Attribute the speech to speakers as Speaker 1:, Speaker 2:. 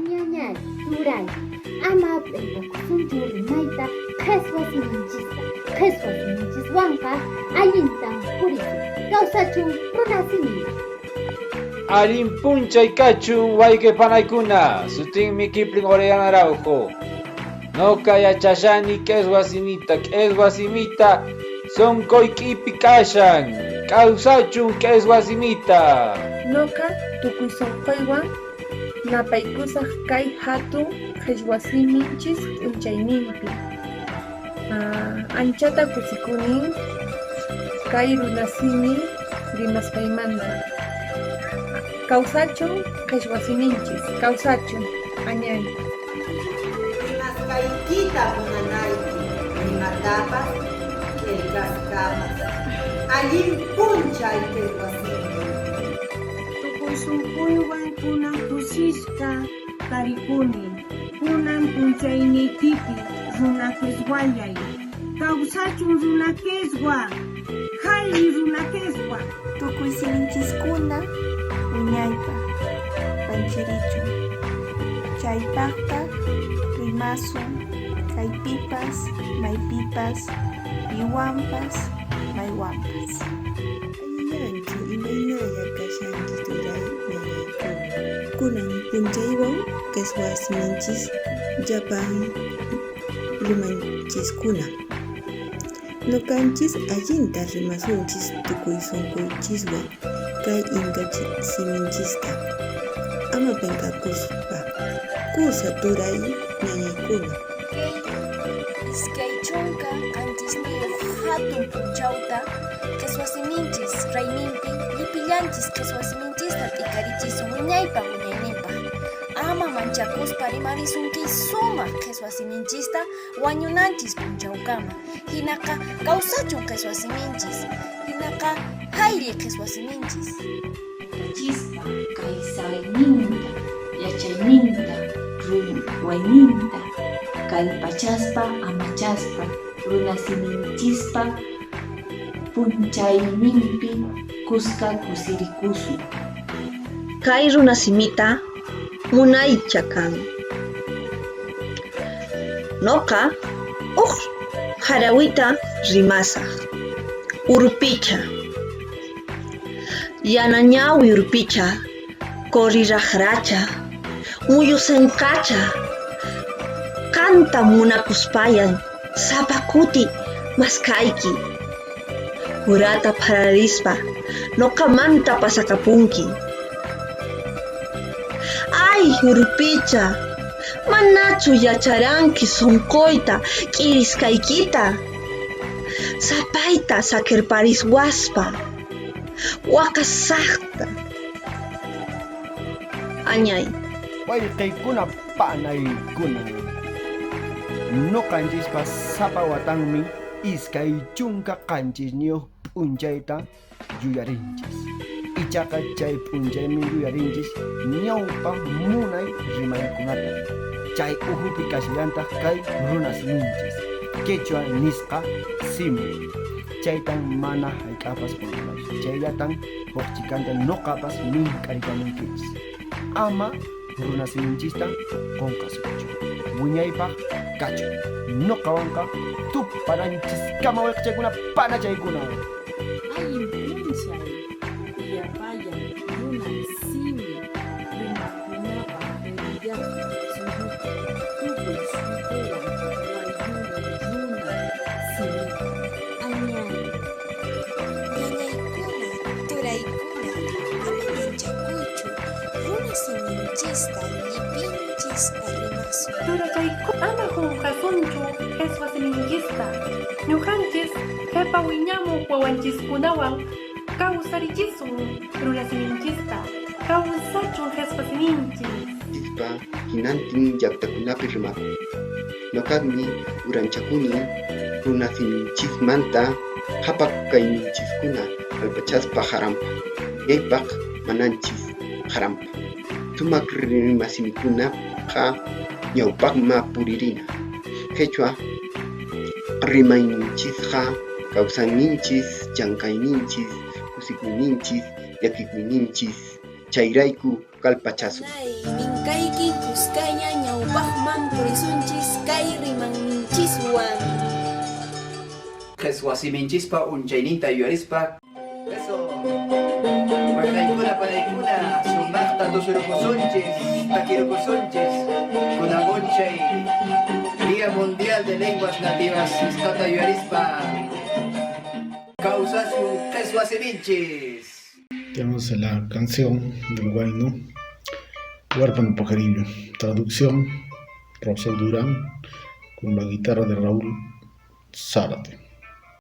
Speaker 1: Ñañay, turay, ama p'inqakusunchu rimayta qheswa siminchista. Qheswa siminchiswanqa allintan purisun. Kawsachun runasimi.
Speaker 2: Allin p'unchay kachun wayqe panaykuna, sutinmi Kipling Orellana Araujo. Noqa yachashani q'eswa simita, q'eswa simita sonqoykipi kashan. Kawsachun q'eswa simita.
Speaker 3: Noqa tukuy sonqoywan napaykusaq kay hatun qheswasiminchis p'unchayninpi. Anchata kusikunin kay runasimi rimasqaymanta. Kawsachun qheswasiminchis, kawsachun, añay.
Speaker 4: Rimasqaykita munanayki, rimatapas qillqasqapas. Allin p'unchay qheswa simi.
Speaker 5: Tukuy sunquywan kunan kusisqa tarikuni, kunan p'unchayniykipi runa qheswallay. Kawsachun runa qheswa, hayri runa qheswa.
Speaker 6: Tukuy siminchiskuna wiñaypaq panchirichun, chaypaqtaq rimasun kaypipas, maypipas, piwanpas, maywanpas.
Speaker 7: Allillanchu imaynalla kashanki turay ñañaykuna. Kunan p'unchaywan qheswa siminchis llapan rimanchiskuna. Noqanchis allinta rimasunchis tukuy sonqonchiswan kay inka siminchista. Ama p'inqakuspa. Kusa turay ñañaykuna.
Speaker 8: Kay 27 hatun p'unchawta qheswasiminchis rayminpi llipillanchis qheswasiminchista t'ikarichisun wiñaypaq wiñayninpaq. Ama manchakuspa rimarisun kay sumaq qheswasiminchista wañunanchis p'unchawkama. Hinaqa kawsachun qheswasiminchis. Hinaqa haylli qheswasiminchis.
Speaker 9: Chispa kaysayninta, yachayninta, ruwayninta, kallpachaspa, amachaspa, runasiminchispa p'unchayninpi kuska kusirikusun.
Speaker 10: Kay runasimita munaycha kan. Noqa huk harawita rimasaq. Urpicha. Yana ñawi urpicha, qoriraqracha, muyusinqacha, qanta munakuspayan sapa kuti maskayki. Urata phararispa noqamanta pasakapunki. Ay, urpicha, manachu yacharanki sonqoyta k'irisqaykita? Sapayta saqerpariswaspa waqasaqta. Añay.
Speaker 11: Wayqiykuna panaykuna, noqanchispas sapa watanmi 27 p'unchayta yuyarinchis. Ichaqa chay p'unchaymi yuyarinchis ñawpa munay rimaykunata. Chay uhupi kashallantaq kay runasiminchis, quechua nisqa simi. Chaytan mana hayk'apas qonqanachu. Chayllatan huk chikanta noqapas mink'arikamunkichis. Ama runasiminchista qonqasunchu. Wiñaypaq kachun. Noqawanqa tupananchiskama wayqichaykuna panachaykuna.
Speaker 12: Allin p'unchay llapayan runa simi rimaqkunapaq Perú llaqta suyupi tukuy sunquwan waylluni runa simita. Añay.
Speaker 6: Ñañaykuna, turaykuna, ama manchakuychu, runa siminchista llipinchis rimasun.
Speaker 13: Turachaykuna, ama qunqasunchu qheswa siminchista, ñuqanchis qhipa wiñamuq wawanchiskunawan kawsarichisun runasiminchista, kawsachun qheswa siminchis.
Speaker 14: Chispa hinantin llaqtakunapi rimakun. Noqaqmi uranchakuni runasiminchismanta qhapaq kayninchiskuna kallpachaspa harampa, wiñaypaq mananchis harampa. Sumaq rimasimikunaqa ñawpaqma puririna. Quechua rimayninchisqa kawsayninchis, llank'ayninchis, kusikuyninchis, llakikuyninchis. Chayrayku Kallpachasun.
Speaker 6: Minkayki kuskaña ñawpaqman purisunchis kay rimayninchiswan.
Speaker 15: Qheswa siminchispa unchayninta yuyarispa. Eso. Waynaykuna panaykuna sumaqta tusurukusunchis, takirukusunchis, kunan p'unchay Día Mundial de Lenguas Nativas nisqata yuyarispa. Kawsasun qheswa siminchis.
Speaker 16: Tenemos la canción del Huayno, Huérfano Pajarillo. Traducción, Rosa Durán, con la guitarra de Raúl Zárate.